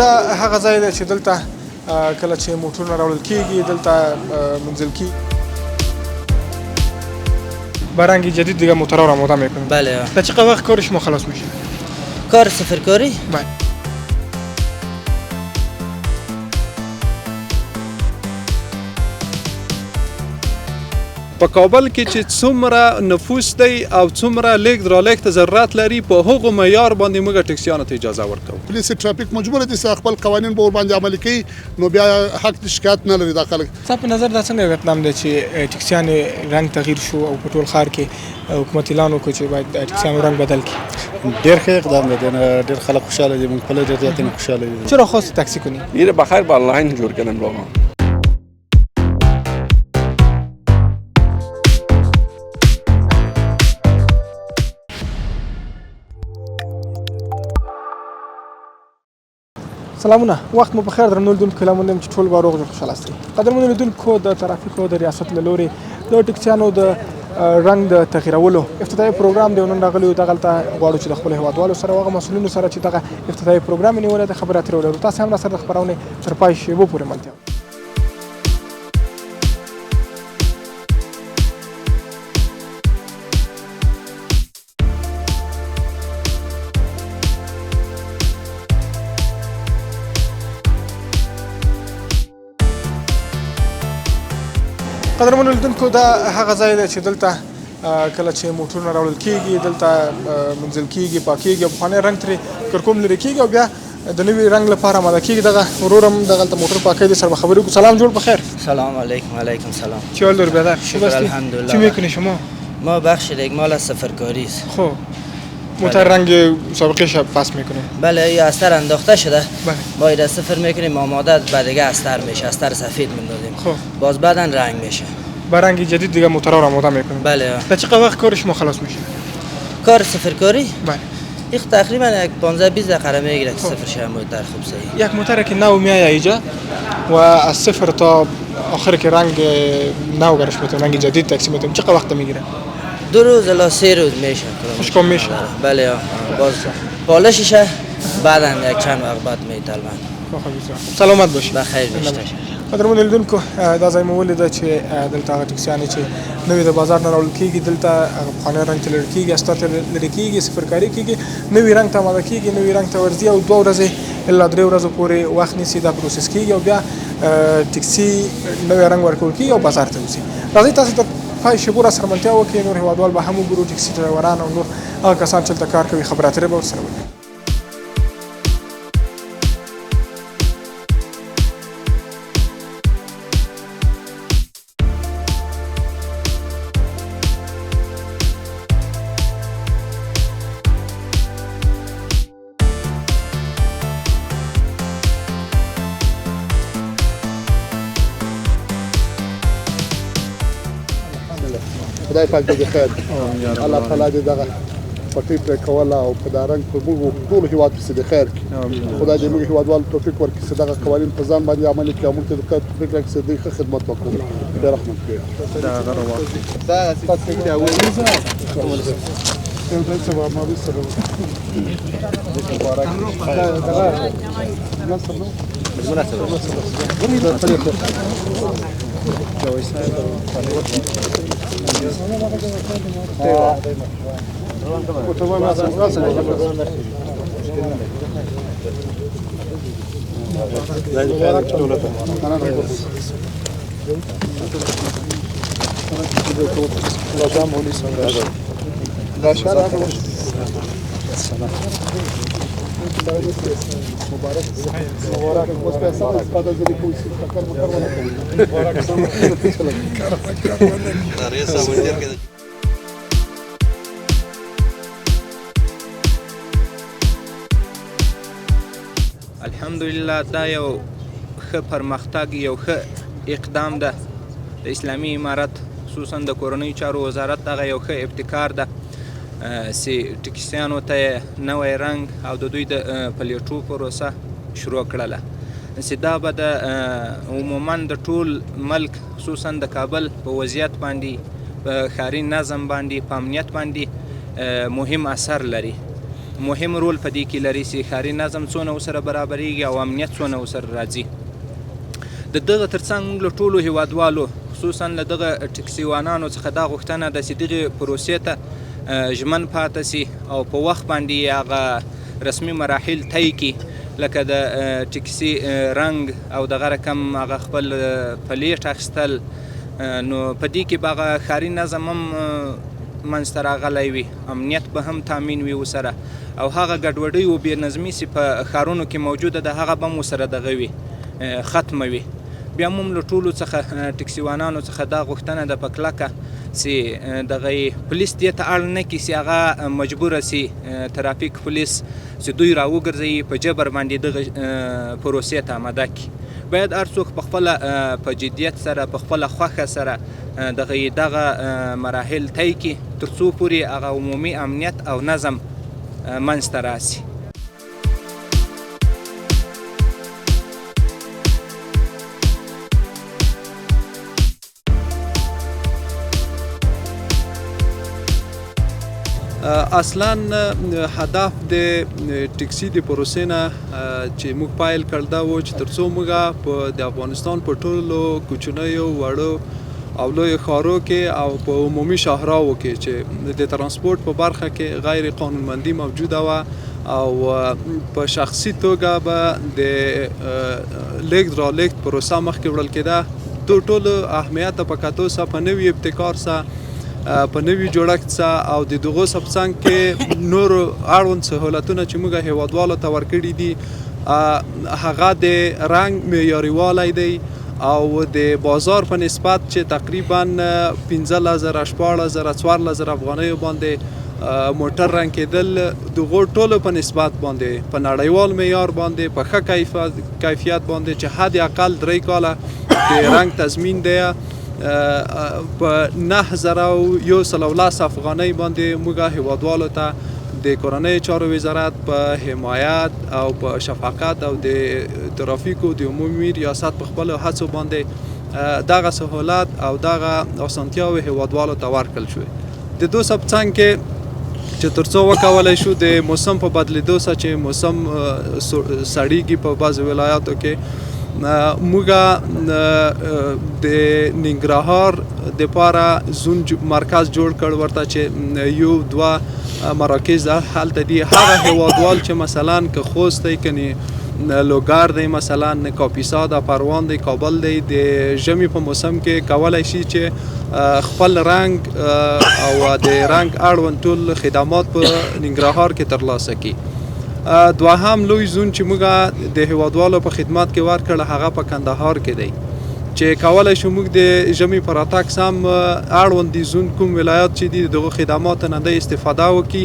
دا هغه ځای دی چې دلته کله چې موټرونه راوړل کیږي، دلته منزل کیږي. با رنگ جدید دیگه موتورها رو آماده میکنیم. بله. در چه وقت کار شما خلاص میشه؟ کار صفرکاری؟ بله. په کابل کې چې څومره نفوس دی او څومره لیږد رالیږد ته ضرورت لري، په هغو معیار باندې موږ ټکسیانو ته اجازه ورکوو. پولیس ترافیک مجبور دي چې خپل قوانین به ورباندې عملي کوي، نو بیا حق د شکایت نه لري دا خلک. ستا په نظر دا څنګه یو اقدام دی چې ټکسیانې رنګ تغییر شو او په ټول ښار کې حکومت اعلان وکړ چې باید ټکسیانو رنګ بدل کړي؟ ډېر ښه اقدام دی، ډېر خلک خوشحاله دي، موږ خپله ډېر زیات خوشحاله یو. چرا خواستی تاکسی کنی؟ میره بخیر با لاین جور کردن واقعا. سلامونه، وخت مو په خیر. درنو لیدونکو، هیله مند یم چې ټول به روغ جوړ خوشحاله یاستئ. قدرمنو لیدونکو، د ترافیکو د ریاست له لوري د ټکسیانو د رنګ د تغییرولو افتتاحي پروګرام دی. نن راغلي یو دغلته، غواړو چې د خپلو هېوادوالو سره او هغه مسؤلینو سره چې دغه افتتاحي پروګرام یې نیولی د خبرې اترې ولرو. تاسې هم راسره د خپرونې تر پای شېبو پورې ملتیا. قدرمنو لیدونکو، دا هغه ځای دی چې دلته کله چې موټرونه راوړل کیږي، دلته منزل کیږي، پاکیږي او پخوانی رنګ ترې کرکوم لرې کیږي او بیا د نوي رنګ لپاره آماده کیږي. دغه ورور هم دغلته موټر پاکوي، دې سره به خبرې وکړو. سلام، جوړ په خیر. سلام علیکم. علیکم سلام. چی حال داری برادر؟ شکر الحمدلله. چی میکنی شما؟ ما بخش رگمال سفرکاری است. خب موتر رنگ سابقه شب پس میکنه؟ بله، این استر انداخته شده. بله. ما این صفر میکنیم، آماده بعد دیگه استر میشه، استر سفید میندازیم. خب باز بعدا رنگ میشه. با رنگ جدید دیگه موتورها رو آماده میکنیم. بله. در چه وقت کار شما خلاص میشه؟ کار سفرکاری؟ بله. این تقریبا یک 15 20 دقیقه میگیره که صفر شه موتر خوب صحیح. یک موتر که نو میایه اینجا و از صفر تا آخر که رنگ نو برش میتیم، رنگ جدید تاکسی میتیم، چه وقت میگیره؟ 2 روز الی 3 روز میشه. خوشکام میشه. بله، باز پالششه بعدا یک چند وقت بعد میتلبن. سلامت باشید. بخیر باشید. قدرمنو لیدونکو، دا ځای مو ولیده چې دلته هغه ټکسیانې چې نوې د بازار نه راوړل کېږي، دلته هغه پخوانی رنګ ته لرې کېږي، استر ته لرې کېږي، صفرکاري کېږي، نوي رنګ ته آماده کېږي، نوي رنګ ته ورځي او 2 ورځې الا 3 ورځو پورې وخت نیسي، دا پروسس کېږي او بیا ټکسي نوی رنګ ورکول کېږي او بازار ته وځي. راځئ تاسو تر پای شېبو راسره ملتیا وکړئ. نور هېوادوال به هم وګورو، ټکسي ډرایوران او نور هغه کسان چې دلته کار کوي، خبرې اترې به ورسره وکړي. خدای پاک دې خیر کړي. الله تعالی دې دغه پټۍ پرې کوله او په دا رنګ په موږ ټولو هېواد پسې دې خیر کړي. خدای دې موږ هېوادوالو توفیق ورکړي چې دغه قوانین په ځان باندې عملي کړي او موږ ته د خدای توفیق راکړي چې دوی ښه خدمت وکړو. خدای رحمت کړي. الحمدلله دا یو ښه پرمختګ، یو ښه اقدام ده د اسلامي امارت، خصوصا د کورنیو چارو وزارت دغه یو ښه ابتکار ده چې ټکسیانو ته یې نوی رنګ او د دوی د پلیټو پروسه شروع کړله، چې دا به د عموما د ټول ملک خصوصا د کابل په وضعیت باندې، په ښاري نظم باندې، په امنیت باندې مهم اثر لري. مهم رول په دې کې لري چې ښاري نظم څونه ورسره برابریږي او امنیت څونه ورسره راځي. د دغه ترڅنګ موږ له ټولو هیوادوالو، خصوصا له دغه ټکسیوانانو څخه دا غوښتنه ده چې دغې پروسې ته ژمن پاته سي او په وخت باندې یې هغه رسمي مراحل طی کړي، لکه د ټکسي رنګ او دغه رقم هغه خپل پلیټ اخیستل. نو په دې کې به هغه ښاري نظم هم منځته راغلی وي، امنیت به هم تامین وي ورسره، او هغه ګډوډۍ او بې نظمي چې په ښارونو کې موجوده ده هغه به هم ورسره دغه وي، ختمه وي. بیا هم له ټولو څخه ټکسیوانانو څخه دا غوښتنه ده په کلکه چې دغه پولیس دې ته اړ نه کړي چې هغه مجبوره سي ترافیک پولیس چې دوی راوګرځوي په جبر باندې دغه پروسې ته آماده کړي. باید هر څوک په خپله په جدیت سره، په خپله خوښه سره دغه مراحل طی کړي تر څو پورې هغه عمومي امنیت او نظم منځته راسي. اصلا هدف د ټکسي د پروسې نه چې موږ پیل کړ دا و چې ترڅو موږ په د افغانستان په ټولو کوچنیو، وړو او لویو ښارو کې او په عمومي شاهراوو کې چې د ترانسپورت په برخه کې غیر قانونمندي موجوده وه او په شخصي توګه به د لیږد رالیږد پروسه مخکې وړل کېده، د ټولو اهمیت په کتو سره په نوي ابتکار سره، په نوي جوړښت سره او د دغو سره په څنګ کې نورو اړوند سهولتونه چې موږ هیوادوالو ته ورکړي دي، هغه د رنګ معیاريوالی دی او د بازار په نسبت چې تقریبا 15,000، 16,000، 14,000 افغانیو باندې موټر رنګ کېدل، دغو ټولو په نسبت باندې په نړیوال معیار باندې په ښه کیفیت باندې چې حد اقل 3 کاله د رنګ تضمین دی، په 9,110 افغانۍ باندې موږ هیوادوالو ته د کورنیو چارو وزارت په حمایت او په شفقت او د ترافیکو د عمومي ریاست په خپلو هڅو باندې دغه سهولت او دغه اسانتیاوې هیوادوالو ته ورکړل شوې. د دو په څنګ کې چې ترڅو وکولای شو د موسم په بدلیدو سره چې موسم سړیږي په بعضو ولایاتو کې، موږ د ننګرهار دپاره زون مرکز جوړ کړ ورته چې یو دوه مراکز هلته دي. هغه هیوادوال چې مثلا که خوست دی، که لوګر دی، مثلا کاپیسا ده، پروان دی، کابل دی، د ژمي په موسم کې کولای شي چې خپل رنګ او د رنګ اړوند ټول خدمات په ننګرهار کې ترلاسه کړي. دوهم لوی زون چې موږ د هیوادوالو په خدمت کې ورکړ هغه په کندهار کې دی چې کولای شو موږ د ژمي په راتګ سم اړوند د زون کوم ولایات چې دي دغو خدماتو نه دی استفاده وکړي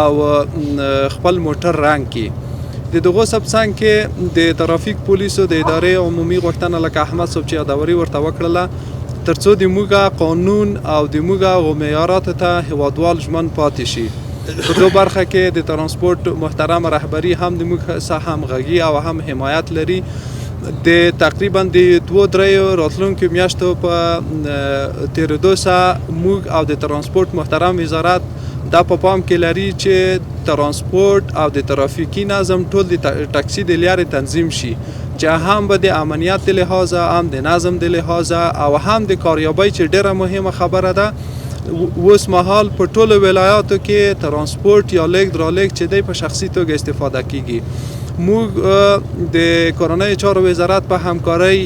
او خپل موټر رنګ کړي. د دغو سب څنګ کې د ترافیک پولیسو د ادارې عمومي غوښتنه لکه احمد صاحب چې یادوري ورته وکړله ترڅو د موږ قانون او د موږ هغو معیاراتو ته هیوادوال ژمن پاتې شي. په دو برخه کې د ترانسپورت محترم رهبري هم د موږ سره همغږي او هم حمایت لري. د تقریبا د 2-3 راتلونکو میاشتو په تېرېدو سره موږ او د ترانسپورت محترم وزارت دا په پام کې لري چې ترانسپورت او د ترافیکي نظم ټول د ټکسي د لارې تنظیم شي چې هم به د امنیت د لحاظه، هم د نظم د لحاظه او هم د کاریابۍ چې ډېره مهمه خبره ده. اوس مهال په ټولو ولایاتو کې ترانسپورت یا لیږد رالیږد چې دی په شخصي توګه استفاده کیږي. موږ د کورنیو چارو وزارت په همکارۍ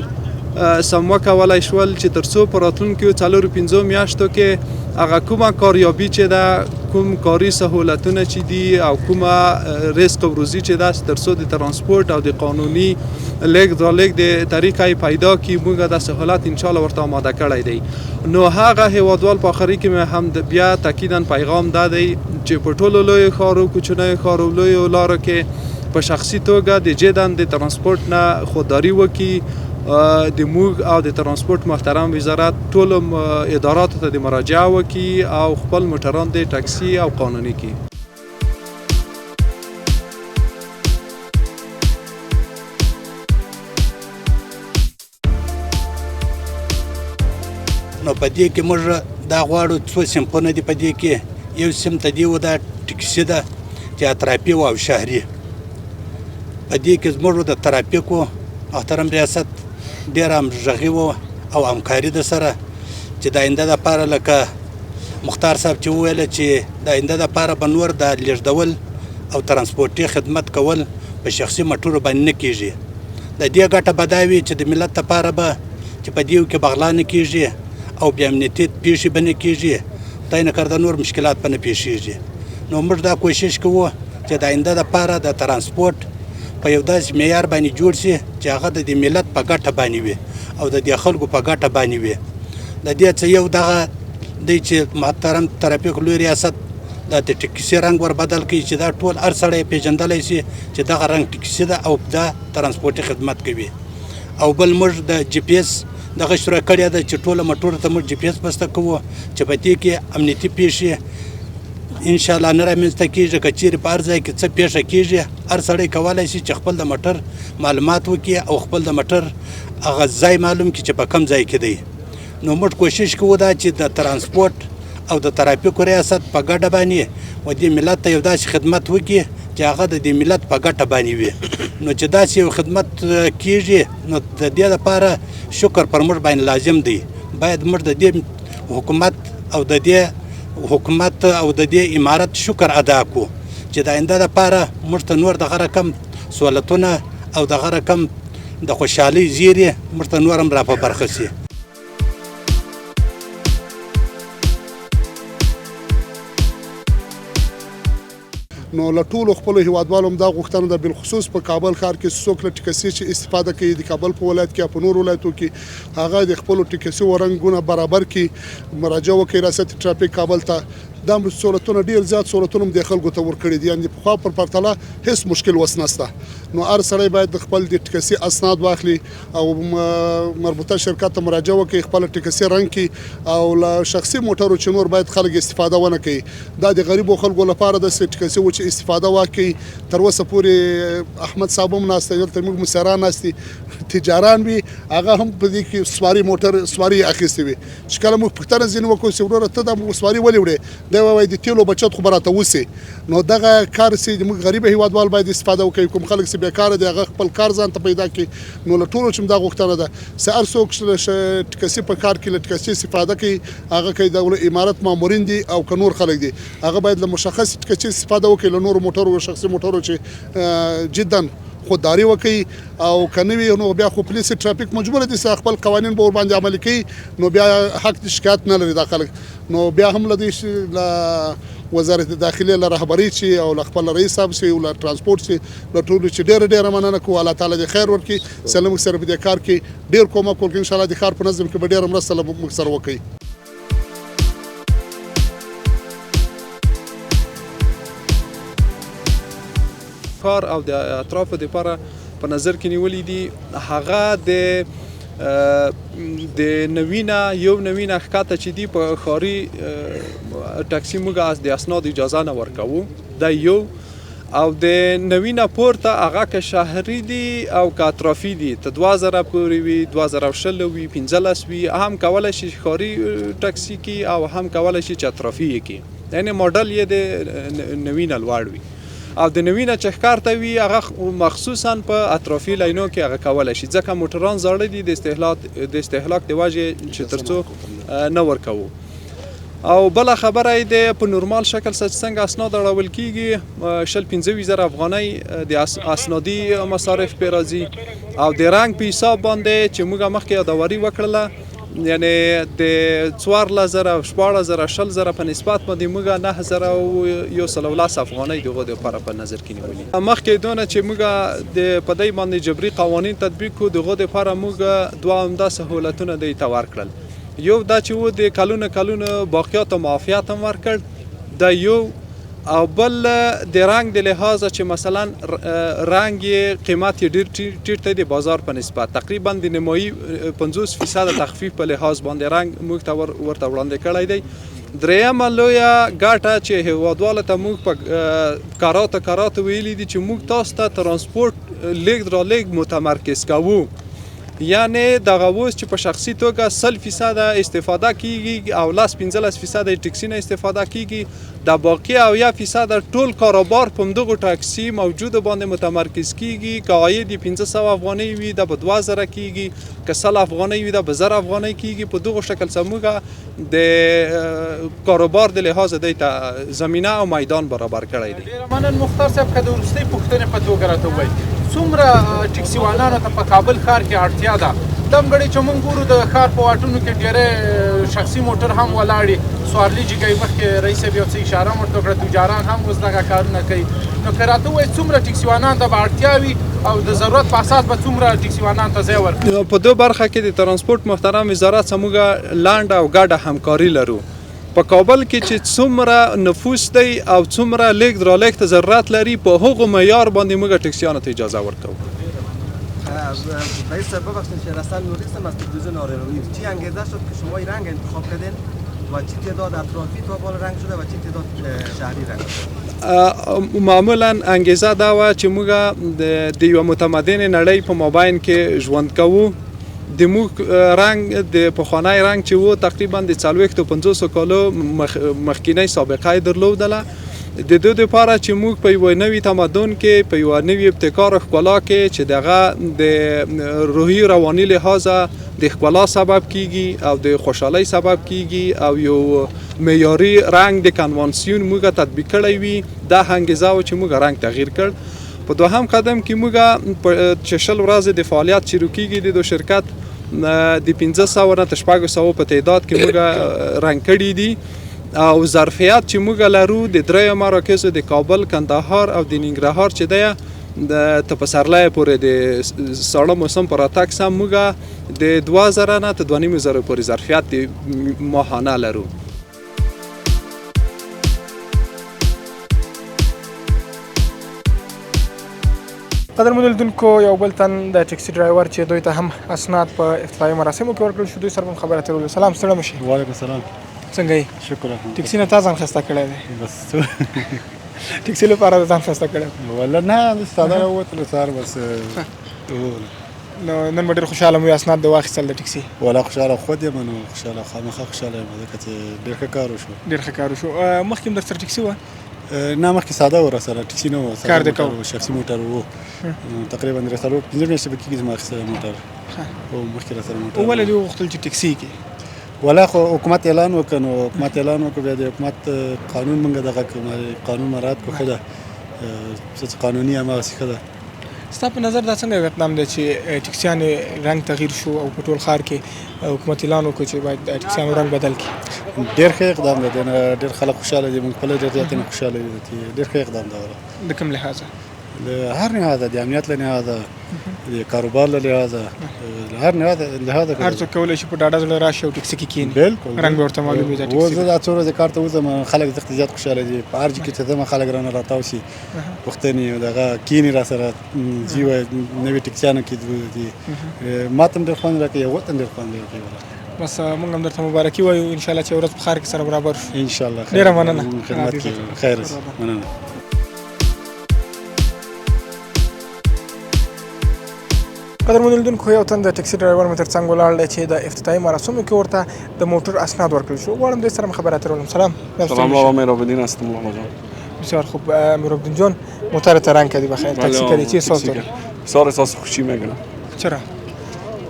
سم وکولای شول چې ترڅو په راتلونکیو 4-5 میاشتو کې هغه کومه کاریابي چې ده، کوم کاري سهولتونه چې دي او کومه رزق او روزي چې ده ترڅو د ترانسپورت او د قانوني لیږد رالیږد طریقه یې پیدا کړي، موږ دا سهولت انشاءالله ورته آماده کړی دی. نو هغه هیوادوال په آخري کې مې هم بیا تاکیداً پیغام دا دی چې په ټولو لویو ښارو، کوچنیو ښارو، لویو لارو کې په شخصي توګه د جداً د ترانسپورت نه خودداري وکړي. د موږ او د ترانسپورت محترم وزارت ټولو اداراتو ته د مراجعه وکړي او خپل موټران د ټکسي او قانوني کړي. نو په دې کې موږ دا غواړو څو صنفونه دي په دې کې، یو صنف ته دی و دا ټکسي ده، چې اطرافي او شهري. په دې کې زموږ د ترافیکو محترم ریاست ډېره همغږي وه او همکاري ده سره چې د آینده دپاره، لکه مختار صاحب چې وویله چې د آینده دپاره به نور د لېږدول او ترانسپورتي خدمت کول په شخصي موټرو باندې نه کېږي. د دې ګټه به دا وي چې د ملت لپاره به چې په دې کې به غلا نه کېږي او بې امنیتي پېښې به نه کېږي، خدای نه کرده نور مشکلات به نه پېښېږي. نو موږ دا کوشش کوو چې د آینده دپاره د ترانسپورت په یو داسې معیار باندې جوړ شي چې هغه د دې ملت په ګټه باندې وي او د دې خلکو په ګټه باندې وي. د دې څه یو دغه دی چې محترم ترافیک لوی ریاست دا د ټکسي رنګ ور بدل کړي چې دا ټول هر سړی پېژندلی شي چې دغه رنګ ټکسي ده او دا ترانسپورتي خدمت کوي. او بل موږ د جي پي اس دغه شروع کړې ده چې ټولو موټرو ته موږ جي پي اس بسته کوو چې په دې کې امنیتي پېښې انشاءالله نه رامنځته کېږي. که چیرې په هر ځای کې څه پېښه کېږي، هر سړی کولی شي چې خپل د موټر معلومات وکړي او خپل د موټر هغه ځای معلوم کړي چې په کوم ځای کې دی. نو موږ کوشش کوو دا چې د ترانسپورت او د ترافیکو ریاست په ګډه باندې و دې ملت ته یو داسې خدمت وکړي چې هغه د دې ملت په ګټه باندې وي. نو چې داسې یو خدمت کېږي نو د دې لپاره شکر پر موږ باندې لازم دی. باید موږ د دې حکومت او د دې حکومت او د دې امارت شکر ادا کړو چې د آینده لپاره موږ ته نور دغه رقم سهولتونه او دغه رقم د خوشحالۍ زیري موږ ته نور هم را په برخه شي. نو له ټولو خپلو هیوادوالو هم دا غوښتنه ده، بالخصوص په کابل ښار کې څوک له ټکسي چې استفاده کوي د کابل په ولایت کې یا په نورو ولایتو کې، هغه د خپلو ټکسیو رنګونه برابر کړي، مراجعه وکړي ریاست ترافیک کابل ته. دا سهولتونه ډېر زیات سهولتونه هم د خلکو ته ورکړي دي، یعنې پخوا پر پرتله هیڅ مشکل اوس نشته. نو هر سړی باید خپل د ټکسي اسناد واخلي او مربوطه شرکت ته مراجعه وکړي، خپله ټکسي رنګ کړي او له شخصي موټرو چې نور باید خلک استفاده ونه کوي. دا د غریبو خلکو لپاره داسې ټکسي و چې استفاده وکړي. تر اوسه پورې احمد صاحب هم ناست دی، دلته موږ مسیران ناست دي، تجاران وي، هغه هم په دې کې سواري موټر سواري اخیستې وي. چې کله موږ پوښتنه ځینې وکړو چې وروره ته دا سواري ولې وړې، دی وایي د تیلو بچت خو به راته وسي. نو دغه کار چې موږ غریب هیوادوال باید استفاده وکړي. کوم خلک چې بېکاره دي هغه خپل کار ځان ته پیدا کړي. نو له ټولو چې دا غوښتنه ده چې هر څوک ټکسي په کار کې له ټکسي استفاده کوي، هغه که د امارت مامورین دي او که نور خلک دي، هغه باید له مشخص ټکسي استفاده وکړي، له نورو موټرو شخصي موټرو چې جدا خودداري وکړي. او که نه وي نو بیا خو پولیس ترافیک مجبور دي چې خپل قوانین به ورباندې عملي کوي، نو بیا حق د شکایت نه لري دا خلک. نو بیا هم له دې له وزارت داخلې له رهبرۍ چې او له خپل رئیس صاحب چې او له ترانسپورت چې له ټولو چې ډېره ډېره مننه کوو. الله تعالی دې خیر ورکړي چې له موږ سره په دې کار کې ډېر کومک وکړي. انشاءالله د ښار په نظم کې به ډېره مرسته له موږ سره وکړي. ښار او د اطرافو دپاره په نظر کې نیولي دي، هغه د نوینه یو نوینه ښکته چې دي په ښاري ټکسي موږ د اسناد اجازه نه ورکوو، دا یو. او د نوینه پورته هغه که شهري دي او که اطرافي دي، ته 2000 پورې وي، 2020 وي، 15 وي، هم کولی شي ښاري ټکسي کې او هم کولی شي چې اطرافي یې کې، یعنې ماډل یې د نوینه لوړ وي. او د نوینه چې ښکارته وي هغه مخصوصا په اطرافي لاینو کې هغه کولی شي، ځکه موټران زاړه دي د استهلاک د وجې چې ترڅو نه ورکوو. او بله خبره یې د په نورمال شکل سره چې څنګه اسناد اړول کېږي، 25 زره افغانۍ د اسنادي مصارف پرې راځي. او د رنګ په حساب باندې چې موږ مخکې یادوري وکړله، یعنې د 14,000 16,000 20,000 په نسبت باندې موږ 9,110 افغانۍ دغو دپاره په نظر کې نیولي. مخکې دونه چې موږ د په دې باندې جبري قوانین تطبیق کړو، دغو دپاره موږ دوه عمده سهولتونه دوی ته ورکړل. یو دا چې و د کلونو کلونو باقیات او معافیت هم ورکړ، دا یو. او بل د رنګ د لحاظه چې مثلا رنګ یې قیمت یې ډېر ټیټ دی د بازار په نسبت، تقریبا د نیمایي 50% تخفیف په لحاظ باندې رنګ موږ ته ورته وړاندې کړی دی. درېیمه لویه ګټه چې هیوادوالو ته موږ په کراتو کراتو ویلي دي چې موږ تاسو ته ترانسپورت لېږد رالېږد متمرکز کوو. یعنې دغه اوس چې په شخصي توګه 100% استفاده کیږي او 10-15% ټکسي نه استفاده کیږي، دا باقي 70% ټول کاروبار په همدغو ټاکسي موجودو باندې متمرکز کیږي. که عاید یې 500 افغانۍ وي دا به 2000 کیږي، که 100 افغانۍ وي دا به 1000 افغانۍ کیږي. په دغو شکل څخه موږ د کاروبار د لحاظه دی ته زمینه او میدان برابر کړی دی. ډېره مننه مختار صاحب. که د وروستۍ پوښتنې په توګه راته ووایئ، څومره ټکسیوانانو ته په کابل ښار کې اړتیا ده؟ دمګړی چې موږ ګورو د ښار په واټونو کې ډېری شخصي موټر هم ولاړ، سوارلي جګوي. مخکې رئیس صاحب یو څه اشاره هم ورته وکړه، تجاران هم اوس دغه کارونه کوي. نو که راته ووایئ څومره ټکسیوانان ته به اړتیا وي او د ضرورت په اساس به څومره ټکسیوانان ته ځای ورکړي؟ په دې برخه کې د ترانسپورت محترم وزارت سره موږ لنډه او ګډه همکاري لرو. په کابل کې چې څومره نفوس دی او څومره لېږد رالېږد ته ضرورت لري، په هغو معیار باندې موږ ټکسیانو ته اجازه ورکوو. رئیس صاحب ببخشید، شهرستان نوری هستم از تلویزیون آریانا نیوز. چی انگیزه شد که شما این رنگ انتخاب کردین و چی تعداد اطرافی تا بالا رنگ شده و چی تعداد شهری رنگ شده؟ معمولا انګیزه دا وه چې موږ د یوه متمدنې نړۍ په مابین کې ژوند کوو. د موږ رنګ د پخوانی رنګ چې و تقریبا د 40-50 کالو مخکینۍ سابقه یې درلودله. د دې لپاره چې موږ په یوه نوي تمدن کې، په یوه نوي ابتکار او ښکلا کې چې دغه د روحي رواني لحاظه د ښکلا سبب کیږي او د خوشحالۍ سبب کیږي او یو معیاري رنګ د کنوانسیون موږ تطبیق کړی وي، دا انګیزه وه چې موږ رنګ تغییر کړ. په دوهم قدم کې موږ چې 20 ورځې د فعالیت شروع کیږي د دو شرکت د 500 نه تر 600 په تعداد کې موږ رنګ کړي دي او ظرفیت چې موږ لرو د دریو مراکزو د کابل، کندهار او د ننګرهار چې دی تر پسرلی پورې د ساړه موسم په راتګ سم موږ د 2000 نه تر 2500 پورې ظرفیت ماهانه لرو. قدرمنو لیدونکو، یو بل تن د ټکسي ډرایور چې دوی ته هم اسناد په افتتاحي مراسمو کې ورکړل شو، دوی سره هم خبرې اترې وکړې. سلام، ستړی مه شئ. وعلیکم السلام. څنګه یې؟ شکر الحمد. ټکسي نه تا ځان خسته کړی دی؟ بس ټکسي لپاره ځان خسته کړی؟ والله نه، ساده راووتلو سهار بس. نو نن به ډېر خوشحاله مو اسناد د واخیستل د ټکسي؟ والله خوشحاله خود یم، نو خوشحاله خامخا خوشحاله یم، ځکه چې ډېر ښه کار وشو. ډېر ښه کار وشو. مخکې هم درسره ټکسي وه؟ نه، مخکې ساده و، راسره ټکسي نه و، کار دې کاوه؟ شخصي موټر و. تقریبا 3-4-5 میاشتې به کېږي چې ما اخیستی موټر. او مخکې راسره موټر. ولې دې وغوښتل چې ټکسي کې؟ والله خو حکومت اعلان وکړ، نو حکومت اعلان وکړ، بیا د حکومت قانون موږ دغه قانون مراعات کړو. ښه ده، څه قانوني هماغسې ښه ده. ستا په نظر دا څنګه یو اقدام دی چې ټکسیانې رنګ تغییر شو او په ټول ښار کې حکومت اعلان وکړ چې باید ټکسیانو رنګ بدل کړي؟ ډېر ښه اقدام دی، ډېر خلک خوشحاله دي، موږ خپله ډېر زیات نه خوشحاله یو چې ډېر ښه اقدام دی. د کوم لحاظه؟ له هر لحاظه، د امنیت له لحاظه، د کاروبار له لحاظه، له هر لحاظه هر څوک کولی شي په ډاډه زړه راشي او ټکسي کې کښېني. بالکل، رنګ به ورته معلوم وي. دا ټکسي زه دا څو ورځې کار ته وځم، خلک زښت زیات خوشحاله دي. په هر ځای کې چې ځم خلک رانه راتاو شي، پوښتنې دغه کښېني راسره، ځي وایي نوي ټکسیانو کې دي. ما ته هم ډېر خوند راکوي، هغو ته هم ډېر خوند راکوي. بس موږ هم درته مبارکي وایو، انشاءالله چې ورځ په ښار کې سره برابر شو. انشاءالله. ډېره مننه، خدمت کې خیر اوسې. مننه. قدرمنو لیدونکو، یو تن د ټکسي ډرایور مې تر څنګ ولاړ دی چې د افتتاحي مراسمو کې ورته د موټر اسناد ورکړل شو. غواړم دوی سره خبرې اترې وکړم. سلام. سلام آقا، میرآبدین هستم آقا جان. بسیار خوب میرآبدین جان، موتر ته رنگ کردی بخیر، تاکسی کردی، چی احساس داری؟ بسیار احساس خوشی میکنم. چرا؟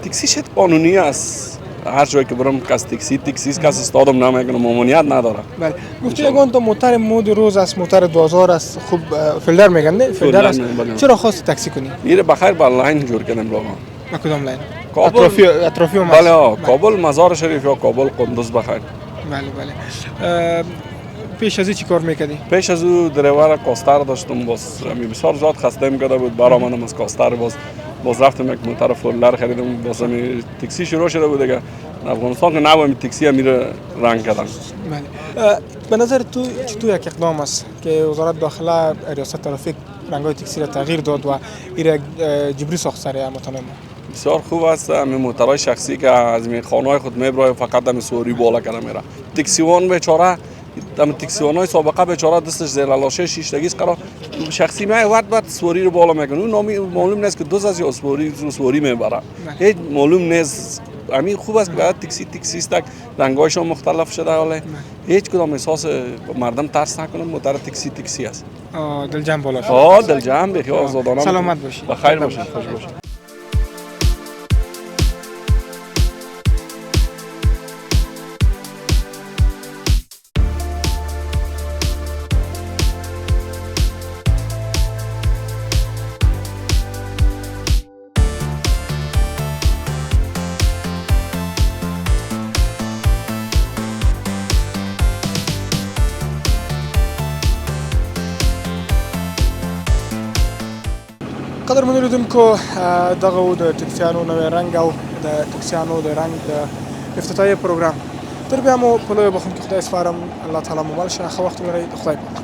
تاکسی شد قانونی است، هر جایی که برم کس تاکسی تاکسی است، کس استادم نمیکنه، ممانعت نداره. بله، گفتی یگان تا موتر مود روز است، موتر 2000 است، خوب فیلدر میگن نه؟ فیلدر است. چرا خواستی تاکسی کنی؟ میره بخیر با line جور کردم لاغا. با کدام line؟ کابل. اطرافی هم. بله، کابل مزار شریف یا کابل قندوز بخیر. بله بله. پیش از چی کار میکردی؟ پیش از او دریور کاستر داشتم، باز بسیار زیاد خسته کرده بود، برآمدم از کاستر، باز رفتم یک موتر فورلر خریدم، باز همی تاکسی شروع شده بود دیگه. افغانستان که نبود تاکسی هم میره رنگ کردن. بله. به نظر تو چطور یک اقدام است که وزارت داخله ریاست ترافیک رنگ‌های تاکسی را تغییر داد و این جبری ساخت سر هموطنان ما؟ بسیار خوب است. همین موترهای شخصی که از می خانه‌های خود میبرای فقط هم سواری بالا کرده میره. تاکسیوان بیچاره دم تاکسیوانای سابقه بیچاره دستش زیر لاشه شیشتگی است قرار شخصی می ورد بعد سواری رو بالا میکنه. اون نامی معلوم نیست که دوز از یا سواری میبره، هیچ معلوم نیست. همین خوب است که بعد تاکسی تاکسی است، رنگایشون مختلف شده، حالا هیچ کدام احساس مردم ترس نکنه، موتر تاکسی تاکسی است. دلجم بالا شد. دلجم بخیر، آزادانه. سلامت باشید. بخیر باشید، خوش باشید. قدرمنو لیدونکو، دغه و د ټکسیانو نوی رنګ او د ټکسیانو د رنګ د افتتاحیې پروګرام. تر بیا مو په لویو بخښونکي خدای سپارم. الله تعالی مو مل شه. ښه وخت ولرئ. د خدای په امان.